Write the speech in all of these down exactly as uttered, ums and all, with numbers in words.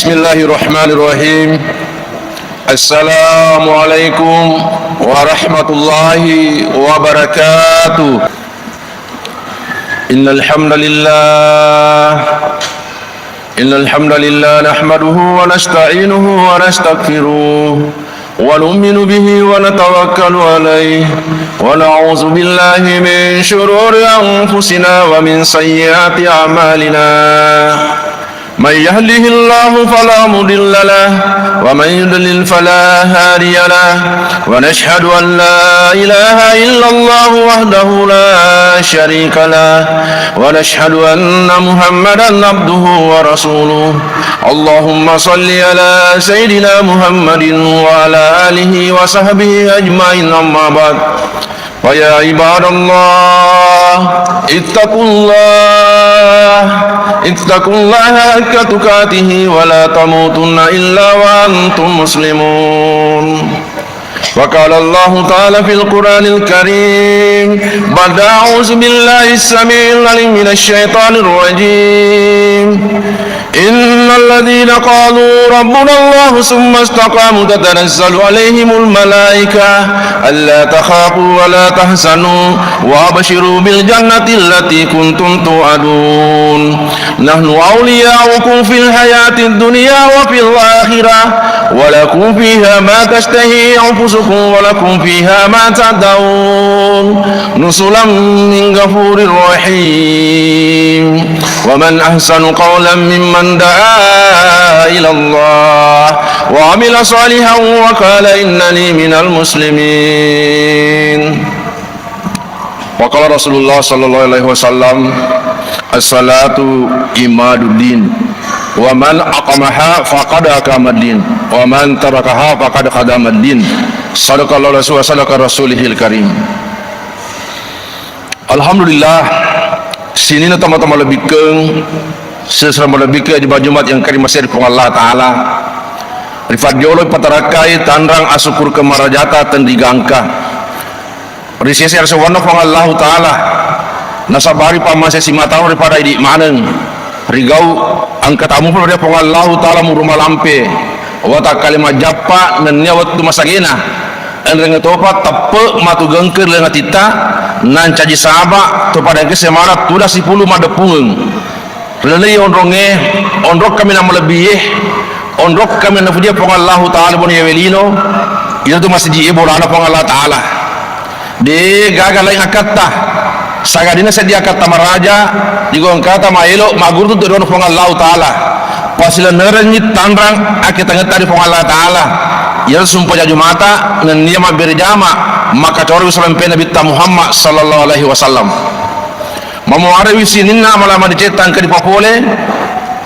بسم الله الرحمن الرحيم. السلام عليكم ورحمة الله وبركاته. إن الحمد لله، إن الحمد لله نحمده ونستعينه ونستغفره ونؤمن به ونتوكل عليه ونعوذ بالله من شرور أنفسنا ومن سيئات أعمالنا. من يهده الله فلا مضل له ومن يضلل فلا هادي له. ونشهد أن لا إله إلا الله وحده لا شريك له. ونشهد أن محمدا عبده ورسوله. اللهم صل على سيدنا محمد وعلى آله وصحبه أجمعين. أما بعد. فيا عباد الله، اتقوا الله، اتقوا الله حق تقاته ولا تموتن إلا وأنتم مسلمون. وقال الله تعالى في القرآن الكريم بعد أعوذ بالله السميع العليم من الشيطان الرجيم. إن الذين قالوا ربنا الله ثم استقاموا تتنزل عليهم الملائكة ألا تخافوا ولا تحزنوا وأبشروا بالجنة التي كنتم توعدون. نحن أولياؤكم في الحياة الدنيا وفي الآخرة ولكم فيها ما تشتهي أنفسكم ولكم فيها ما تدعون. نزلا من غفور رحيم. ومن أحسن قولا ممن دعا إلى الله وعمل صالحا وقال إنني من المسلمين. وقال رسول الله صلى الله عليه وسلم، الصلاة عماد الدين، ومن أقامها فقد أقام الدين، ومن تركها فقد خدم الدين. صدق الله العظيم وصدق رسوله الكريم. Alhamdulillah, sininna tomatoa malebbikkeng, sesera malebbikkeng juma-, Jumat yang karimeng ri Puang Allah Ta'ala. Rifajjolo patarakkai tanrang asukkurukeng marajata tenrigangka. Ri sese arsewwanna Puang Allahu Ta'ala, nasabari pammase simatang ripada idi maneng, rigau engka tamu ri Puang Allahu Ta'ala muru malampe, watakkale majjappa nennia wettu masagena, enreng topa teppe matu gengke ri leng atitta, nancaji saba topada engka semana tudang sipulung maddeppungeng. Ri laleng onrongnge, onrong kaminang malebbi'e, onrong kaminang napuji Puang Allahu Ta'ala bone yawe lino, iyatu masiji e bolana Puang Allah Ta'ala. De gaga laing akkatta, sangadinna seddi akkatta maraja, digau engkata maelo magguru tu dono Puang Allahu Ta'ala. Pasilennerengngi tanrang akkitangetta ri Puang Allah Ta'ala. Iyatu sumpajang Jumata nennia mabbere jama, makkacoroi usaleng pe Nabitta Muhammad sallallahu alaihi wasallam. Mamuarewi sininna amala madecetta engka dipapole,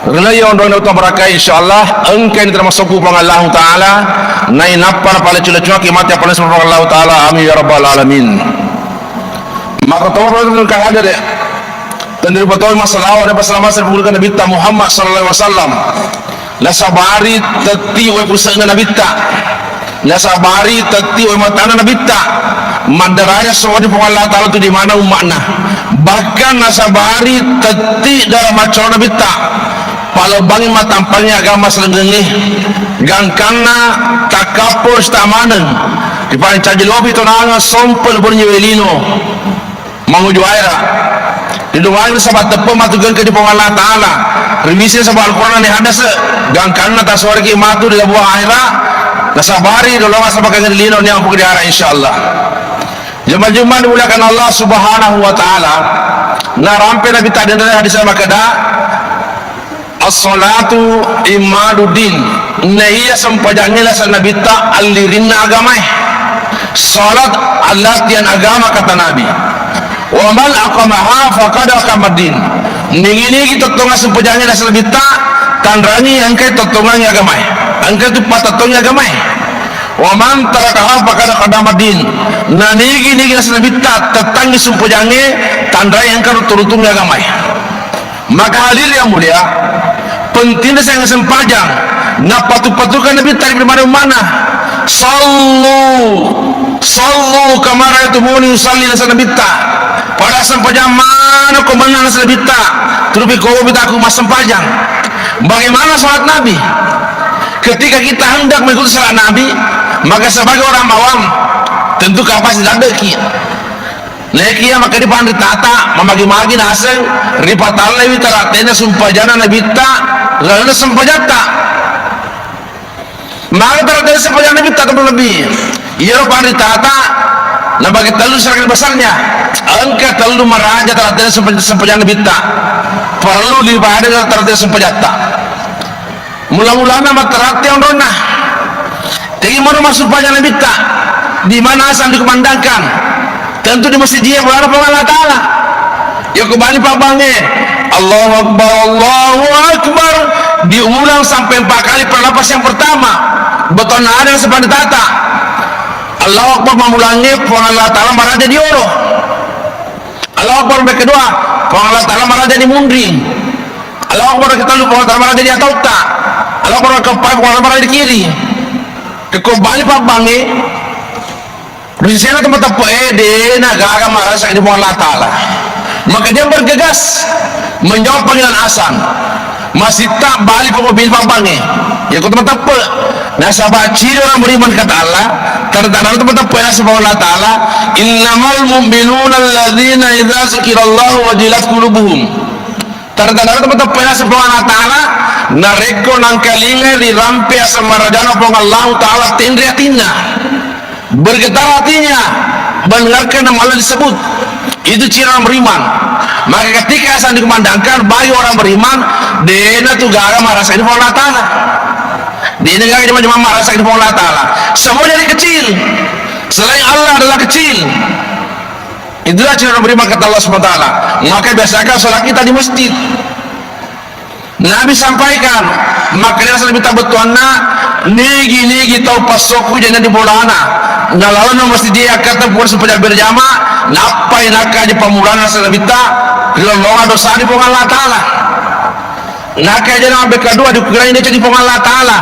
ri laleng onrong nautabarakkai, insyaallah, engkani termasukku Puang Allahu Ta'ala, nainappa napaleccu-leccungakki mate appalenna Puang Allahu Ta'ala, amin ya rabbal alamin. Maka toro engka hadere, tenri patoi massalawa dan passalama ri Nabitta Muhammad sallallahu alaihi wasallam. Nasabari tetti wae puse'na Nabitta. Nasabari tetti wae matanna Nabitta. Maddaraja sewwa di Puang Allah Ta'ala tu di mana umma'na. Bahkan nasabari tetti dalam maccoro Nabitta. Palebbangi matampangi agama selenggengnge. Gangkanna takkappo sta maneng. Dipancaji lopi tonanga sompel bernyi welino. Manguju aera. Ridoaeng nasaba teppe matu gengke di Puang Allah Ta'ala. Riwise nasaba Al-Quran ni hadase, gangkanna tasoriki matu di labuang aera, nasabari dolonga sabakang lino ni ampuke di ara, insyaallah. Jemaah-jemaah dimuliakan Allah Subhanahu wa Ta'ala. Narampe Nabitta denre hadis makkeda, As-salatu imaduddin. Naiya sempajangnge lasa Nabitta allirinna agamae. Salat allattian agama, kata Nabi. Wa man aqamaha faqad aqamaddin. Nigi-nigi tottongang sempajangnge lasa Nabitta, tanrangi engkai tottongangngi agamae. Engkai tu patettongi agamae. Wa man tarakaha faqad qadamaddin. Na nigi-nigi lasa Nabitta tettangngi sempajangnge, tanrangi engka ruttu-ruttungngi agamae. Maka hadirin yang mulia, pentingna seng sempajang. Nappatu-patukan Nabitta ri mana ummana. Sallu, sallu kama ra'aitumuni usalli, nasa Nabitta. Pada sempajang mana ko menang, nasa Nabitta. Terupi ko bitaku massempajang. Bagaimana salat Nabi? Ketika kita hendak mengikuti salat Nabi, maka sebagai orang awam, tentu kapasitas daddeki. Naekiya makkeda panritata, mamagi-magi naseng, ripatallaiwi tarattena sumpajanna Nabitta, lalenna sumpajatta. Maka tarattena sumpajanna Nabitta, teman lebih. Iyaro panritata nabagi tellu secara besarnya. Engka tellu maraja tarattena sumpa-, sumpajanna Nabitta. Perlu dipada tarattena sumpajatta. Mula-mulana mattaratte onronna. Jadi, maro massumpajang Nabitta, di mana asal dikumandangkan? Tentu di masjid, bolana Puang Allah Ta'ala. Yako bali pabbangnge, Allahu Akbar, Allahu Akbar, diulang sampai empat kali pada nafas yang pertama. Betona ada sepanritata. Allahu Akbar mammulangnge, Puang Allah Ta'ala maraja di oro. Allahu Akbar yang kedua, Puang Allah Ta'ala maraja di munri. Allahu Akbar yang ketiga, Puang Allah Ta'ala maraja di atautta. Allahu Akbar yang keempat, Puang Allah Ta'ala maraja di kiri. Yako bali pabbangnge, ri sesena tempat teppe'e, de' na gaga marasa di Puang Allah Ta'ala. Maka dia bergegas menjawab panggilan azan. Masitta bali pabbangnge. Yako tempat teppe'. Nasaba ciri orang beriman, kata Allah, tanda-tanda tempat teppe'e naseng Puang Allah Ta'ala, "Innamal mu'minuna alladzina idza dzukirallahu wajilat qulubuhum." Tanda-tanda tempat teppe'e naseng Puang Allah Ta'ala, narekko nangkalingai rirampe aseng marajana Puang Allah Ta'ala, tenre atinna. Bergetar hatinya mendengarkan nama Allah disebut. Itu ciri orang beriman. Maka ketika azan dikumandangkan, bagi orang beriman, de' na tu gaga marasa di Puang Allah Ta'ala. De' na gaga jama-jama marasa di Puang Allah Ta'ala. Semua jadi kecil. Selain Allah adalah kecil. Itulah ciri orang beriman, kata Allah Subhanahu wa Ta'ala. Maka biasakan sholat kita di masjid. Nabi sampaikan, makanya saya minta bettuanna, nigi-nigi tau passokku jangan di bolana. Nalawana masjid dia kata bukan supaya berjamaah, nappai nakaji pamulana saya minta, rilolongan dosa di Puang Allah Ta'ala. Nakaji nambah kedua dikurangi dia jadi Puang Allah Ta'ala.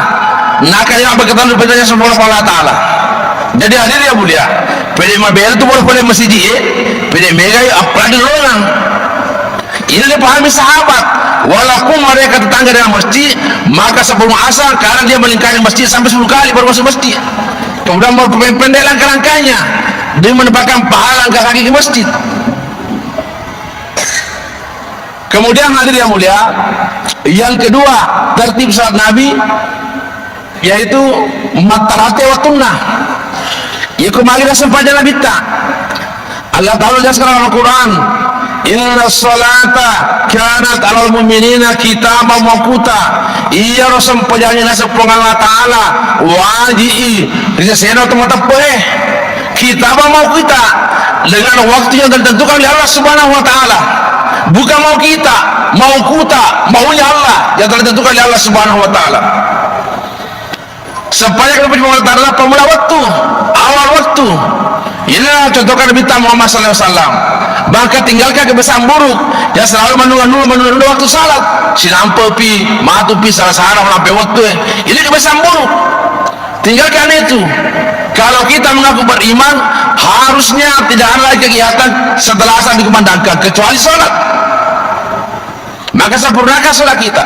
Nakaji nambah ketemu bertanya sama Puang Allah Ta'ala. Jadi hadir ya mulia, pede mabela tu boleh pada masjid, eh, pede megai apa di lolongan. Ini dipahami sahabat. Walaupun mereka tetangga dengan masjid, maka sebelum asar, karena dia melingkari masjid sampai sepuluh kali baru masuk masjid. Kemudian baru pendek langkah-langkahnya demi mendapatkan pahala langkah kaki ke masjid. Kemudian hadir yang mulia, yang kedua, tertib salat Nabi, yaitu mattarate wattunna. Yako magi naseng paja Nabitta. Allah Ta'ala jelaskan dalam Al-Quran, "Inna salata kanat alal mu'minina kitaban mauquta." Iyaro sempajang naseng Puang Allah Ta'ala waji'i ri sesena to mateppe'e. Kitaban mauquta, dengan waktu yang ditentukan oleh Allah Subhanahu wa Ta'ala. Bukan mau kita, mauquta, maunya Allah yang telah ditentukan oleh Allah Subhanahu wa Ta'ala. Supaya kita punya Allah Ta'ala pemula waktu, awal waktu. Inilah contohkan Nabi kita Muhammad sallallahu alaihi wasallam. Maka tinggalkan kebiasaan buruk yang selalu menunda-nunda, menunda-nunda waktu salat. Sinampepi, matupi, salah-salah, melampai waktu, eh. Ini kebiasaan buruk. Tinggalkan itu. Kalau kita mengaku beriman, harusnya tidak ada lagi kegiatan setelah azan dikumandangkan, kecuali sholat. Maka sempurnakan sholat kita.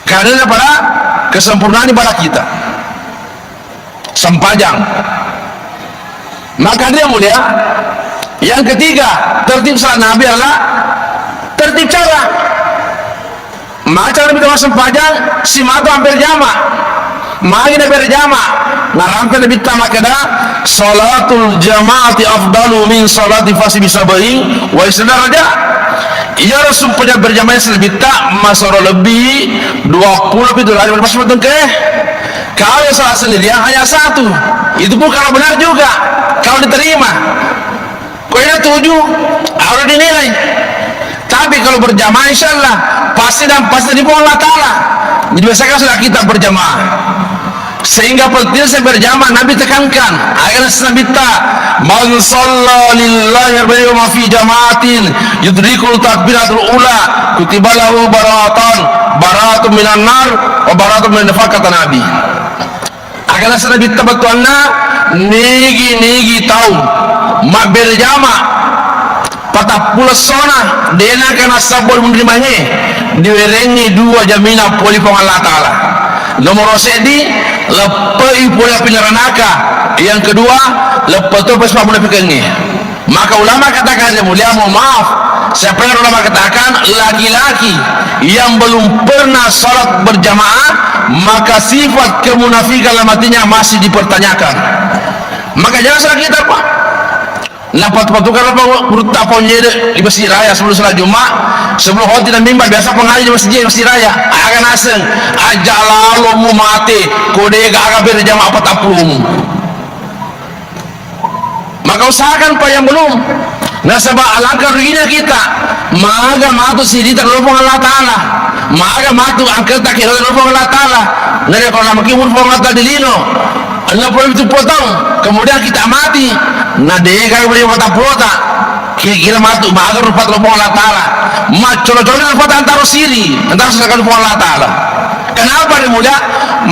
Karena pada kesempurnaan ibadah kita. Sempajang. Maka dia mulia. Yang ketiga, tertib salat Nabi adalah tertib cara. Maca Nabi tama sempajang, simatu hampir jama. Magi na berjama. Narampe Nabi tama keda, "Salatul jama'ati afdalu min salati fasi bisabain wa isna daraja." Iya rasul pada berjamaah selebitta masoro lebih dua puluh itu lagi pas matengke. Kalau salat sendirian hanya satu, itu pun kalau benar juga, kalau diterima. Ko iya tuju, harus dinilai. Tapi kalau berjamaah, insya Allah, pasti dan pasti dipukul Allah Ta'ala. Jadi, biasakan sudah kita berjamaah. Sehingga pentingnya saya berjamaah, Nabi tekankan. Agar Nabi ta, "Man shalla lillahi arba'ina fi jama'atin yudrikul takbiratul ula, kutiba lahu bara'atan, bara'atun minan nar, wa bara'atun minan nifaq," kata Nabi. Agana sanabitta bettuanna, nigi-nigi tau mabberjama Patappulo essona, de' naka nassabbo munri mange, diwerengngi dua jaminan pole Puang Allah Ta'ala. Nomoro seddi, leppe'i pole api neranaka. Yang kedua, leppe' to pole sipa munafikengnge. Maka ulama katakan, yang mulia, mohon maaf, siapa yang ulama katakan, laki-laki yang belum pernah salat berjamaah, maka sifat kemunafikan dalam hatinya masih dipertanyakan. Maka jangan salah kita, Pak. Napatu-patukan apa gurutta ponjede di Masjid Raya sebelum salat Jumat, sebelum khotib dan mimbar biasa pengaji di masjid, Masjid Raya. Aga naseng, aja lalo mu mate, ko de' gaga berjamaah patappulo mu. Maka usahakan, Pak, yang belum. Nasaba alangkah ruginya kita. Maga matu sirita ri Puang Allah Ta'ala. Maga matu angketta kira ri Puang Allah Ta'ala. Nare kalau nama kibur Puang Allah Ta'ala di lino. Enam puluh tujuh puluh tahun. Kemudian kita mati. Na de' gaga berjamaah patappulo ta. Kira-kira matu maga rupa ri Puang Allah Ta'ala. Maccolo-colo rupa antara siri. Antara sesakal Puang Allah Ta'ala. Kenapa dia mulia?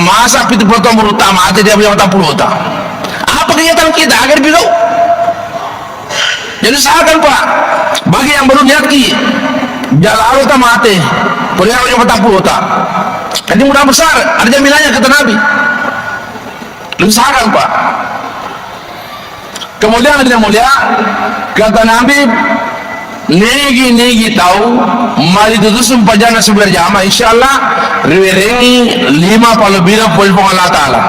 Masa pitu puluh tahun berutama mati de' berjamaah patappulo ta. Apa kegiatan kita agar bigau? Jadi usahakan, Pak, bagi yang baru niatki, jala aro ta mate, pura aro yang patappulo ta. Jadi mudah besar, ada jaminannya kata Nabi. Usahakan, Pak. Kemudian ada yang mulia, kata Nabi, nigi-nigi tau mali tutu sumpajanna siberjamaah, insya Allah riwerengi lima palebbina pole Puang Allah Ta'ala.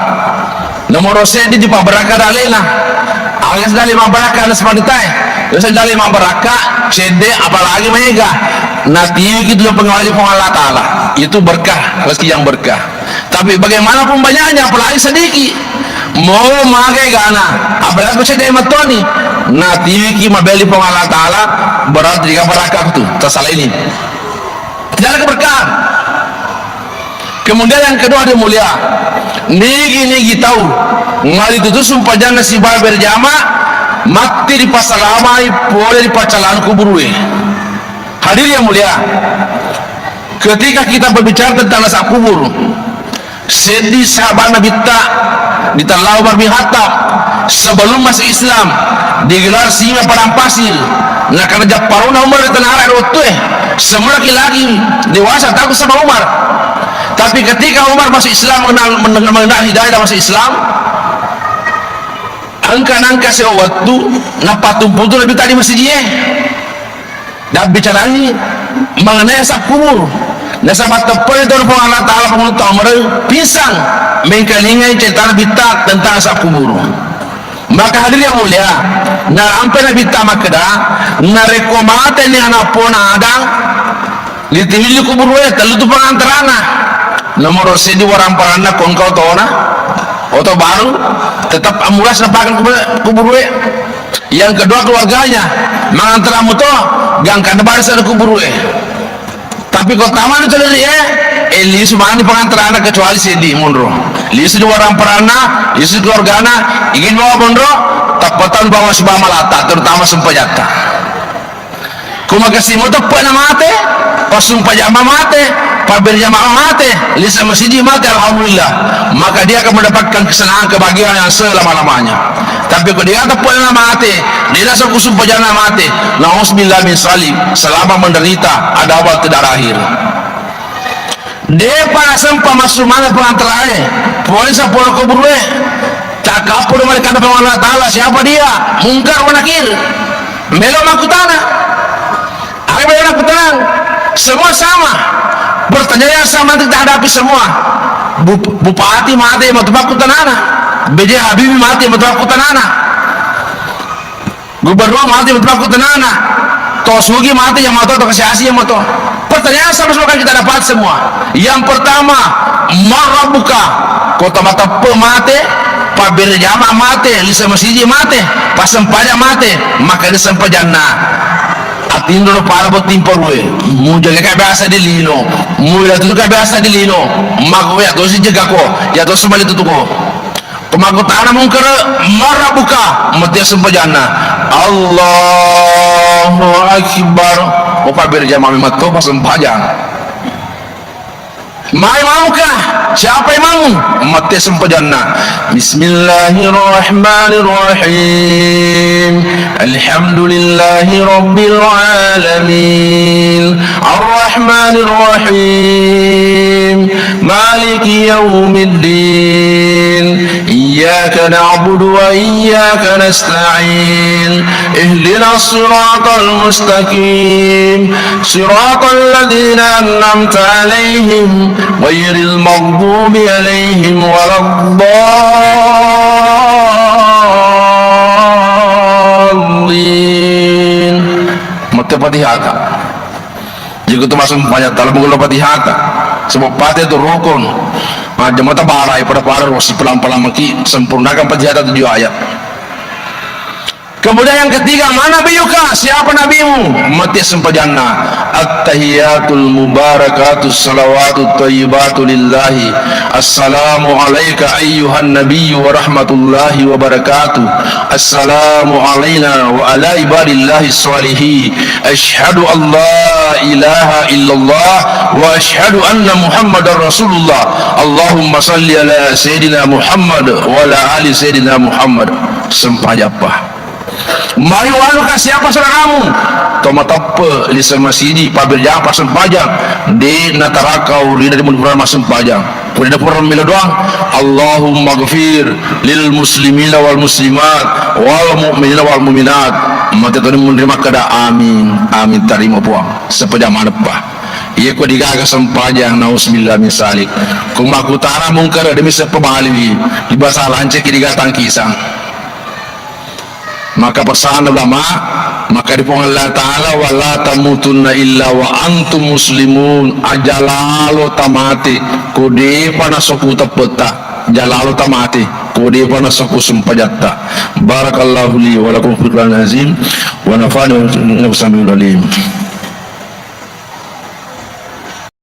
Nomoro seddi dipabarakka dalena. Aga seddi mabbarakka na sepanitae. Biasa dalena mabbarakka, cedde, apalagi maega. Natiwiki tu pengawali Puang Allah Ta'ala. Itu berkah, rezeki yang berkah. Tapi bagaimanapun banyaknya, apalagi sedikit. Mau magai gana, apalagi ko cedde mattoni. Natiwiki mabelli Puang Allah Ta'ala, berarti diga barakka tu. Tasala ini. Tidak ada keberkahan. Kemudian yang kedua, dia mulia, nigi-nigi tau mali tutu sumpajanna sibawa berjamaah, matti dipasalamai pole ri paccalang kuburue. Hadir yang mulia, ketika kita berbicara tentang azab kubur, seddi sahabat Nabitta ditella Umar bin Khattab sebelum masuk Islam, digelar singa padang pasir. Nah, karena japparuna Umar di tanah Arab waktu eh, semua laki-laki dewasa takut sama Umar. Tapi ketika Umar masuk Islam, mengenal, mengenal, mengenal hidayah dan masuk Islam, engka nangka sewa waktu, napatumpu tu Nabitta di masjid eh. Dabbicarangngi mengenai azab kubur. Nasaba teppai tau Puang Allah Ta'ala pangulutta Umar, pisang mengkalingai cerita Nabitta tentang azab kubur. Maka hadirin yang mulia, narampe Nabitta makkeda, narekko mateni anak pona Adam, litiwili kuburue, tellu tu pangantarana. Nomoro seddi waramparanna ko engka otona, oto baru, tetap ammulas napakan kubur-, kuburue. Yang kedua keluarganya, mangantara muto, gangkanna barisan kuburue. Tapi ko tamani tu ri e, eh, lisu mani pangantarana kecuali seddi monro. Lisu di waramparanna, lisu di keluargana, igin bawa monro, tappa tau bawa sibawa malata, terutama sempajatta. Ko makessing mo teppe'na mate, passumpajang mate, pabberjamaah mate, lise masiji mate, alhamdulillah. Maka dia akan mendapatkan kesenangan, kebahagiaan yang selama-lamanya. Tapi ko dia teppe'na mate, dia langsung kusumpajanna mate, nauzubillah min zalik, selamat menderita, ada awal tidak ada akhir. De'pa nasempa massu maneng pengantarae, pole sapolo kuburue. Takkappo do malaikatna Puang Allah Ta'ala, siapa dia? Mungkar wa Nakir. Melo makkutana. Aga melo makkutanang? Semua sama. Pertanyaan yang sama kita hadapi semua. Bup-, bupati mate, matu pakkutanana. B J Habibie mate, matu pakkutanana. Gubernur mate, betul aku tenana. To sugi mate, yang mate, to kasi-asi yang mate. Pertanyaan sama-sama akan kita dapat semua. Yang pertama, man rabbuka? Ko tamateppe mate, pabberjama mate, lise masiji mate, pasempajang mate, maka disempajanna. Atinro pala botting parue, mujaga ka biasa di lino, mujaga tu ka biasa di lino, maka ya to si jaga ko, ya to semali tutuko. Ko makkutana mungkar, man rabbuka? Mate sempajanna, Allahu Akbar. Ko pabberjama memang to pasempajang. Mai mamuka, siapa imamu? Mate sempajanna. Bismillahirrahmanirrahim. Alhamdulillahi rabbil alamin. Arrahmanirrahim. Maliki yaumiddin. Iyyaka na'budu wa iyyaka nasta'in. Ihdinas siratal mustaqim. Siratal ladzina an'amta 'alaihim ghairil maghdubi 'alaihim waladdallin. Mate Fatihata. Jadi, itu masuk banyak dalam mengelola Fatihata. Sebab Fatihah itu rukun. Nah, jemaah tabarai pada-pada rosi pelan-pelan maki sempurnakan Fatihata tujuh ayat. Kemudian yang ketiga, mana nabiyuka? Siapa nabimu? Mate sempajanna. Attahiyatul mubarakatus salawatut thayyibatu lillahi. Assalamu alaika ayyuhan nabiyyu wa rahmatullahi wa barakatuh. Assalamu alaina wa ala ibadillahi shalihin. Asyhadu an la ilaha illallah wa asyhadu anna Muhammadar Rasulullah. Allahumma salli ala Sayyidina Muhammad wa ala ali Sayyidina Muhammad. Sempajappa. Mayu anu ka siapa saudaramu? To mateppe lise masiji, pabirjang, passempajang. De natarakau ri dari mun pura massempajang. Pura pura melo doang. Allahumma ghfir lil muslimina wal muslimat wal mu'minina wal mu'minat. Mate toni munri makkeda amin. Amin tarima puang. Sempajang maneppa. Iya ko digaga sempajang, nauzubillah min zalik. Ko makkutana mungkar, demi seppa baliwi. Di bahasa lancek digaga tangkisang. Maka pesan ulama, maka di Puang Allah Ta'ala, "Wa la tamutunna illa wa antum muslimun." Aja lalo tamate, ko depa nasoku teppetta. Aja lalo tamate, ko depa nasoku sempajatta. Barakallahu li wa lakum fil Qur'anil azim, wa nafa'ani wa iyyakum samiul alim.